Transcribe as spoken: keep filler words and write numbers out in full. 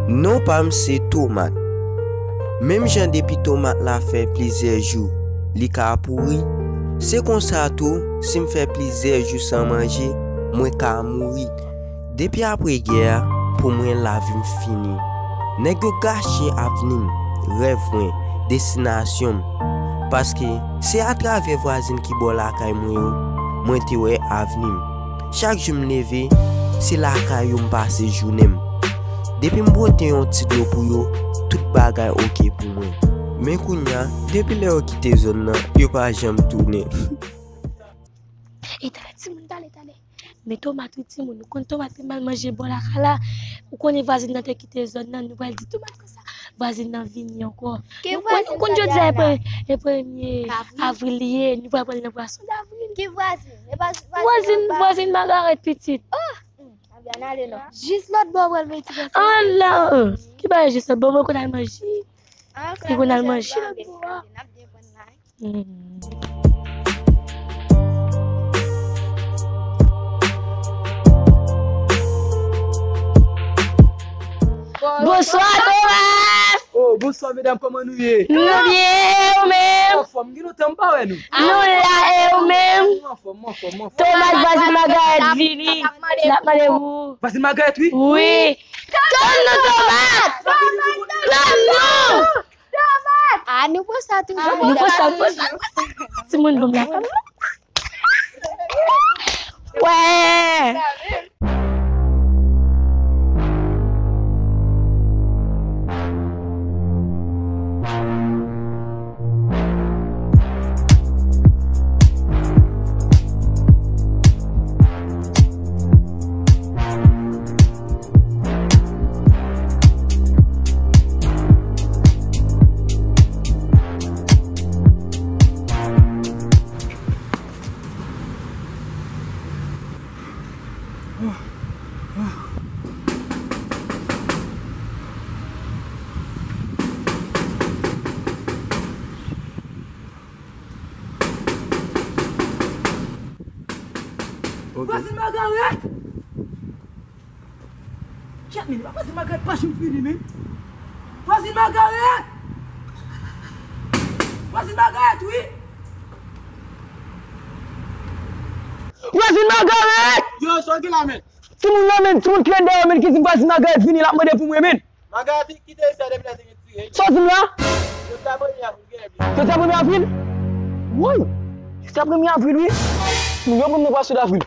Non pa m se tomat. Menm jan depi tomat la fè plizyè jou, li ka pouri, se konsa tou, si m fè plizyè jou san manje, mwen ka mouri. Depi apre gè a, pou mwen lavi m fini. Nèg yo gache avni m, rèv mwen, destinasyon m. Paske se atravè vwazen ki bò lakay mwen yo, mwen te wè avni m. Chak jou m leve, se lakay yo m pase jounen m. Depi m pote yon ti dlo pou yo, tout bagay oke pou mwen. Men kounye a, depi lè yo kite zòn nan, yo pa janm tounen. E talè, timoun, talè, talè. Men tomat, wi, timoun. Ou konn tomat te mal manje bò lakay la. Ou konnen vwazen nan te kite zòn nan. Nou pral di tomat konsa. Vwazen nan vini ankò. Ki vwazen sa, Diana? Ou konn jodi a e pre-, e premye avril li ye. Nou pral pran nan pwason davril. Ki vwazen? E pa vwazen, vwazen Magaret pitit. Oh! Hmm, Diana, ale non. Jis lòt bò, pral mete vwazen. Ala! Ki bagay jis lòt bò? Mwen konn al manje. Li konn al manje lòt bò a. Bonswa, Thomas! Oh, bonswa, medam, kòman nou ye? Nou byen, e ou menm? Anfòm, gen lontan m pa wè nou. Nou la, e ou menm? Anfòm, anfòm, anfòm. Thomas, vwazen Magaret vini. L ap mande pou ou. Vwazen Magaret, wi? Wi. Tann nou, Thomas! Tann nou! Ah, nou pran sa toujou. Nou pran sa, nou pran sa. Timoun, bon, la. Wè. Vwazen Magaret! Kèt minit, vwazen Magaret pa janm vini, men. Vwazen Magaret! Vwazen Magaret, wi! Vwazen Magaret! Yo, sa w gen la, men? Timoun yo, men, timoun ki ret dèyè yo, men, ki di vwazen Magaret vini, l ap mande pou mwen, men. Magaret kite isit depi lè te gen tirè. Sa w di m la? Jodi a premye avril, gen lè. Jodi a premye avril? Woy! Jodi a premye avril, wi. Moun yo pran mwen pwason davril.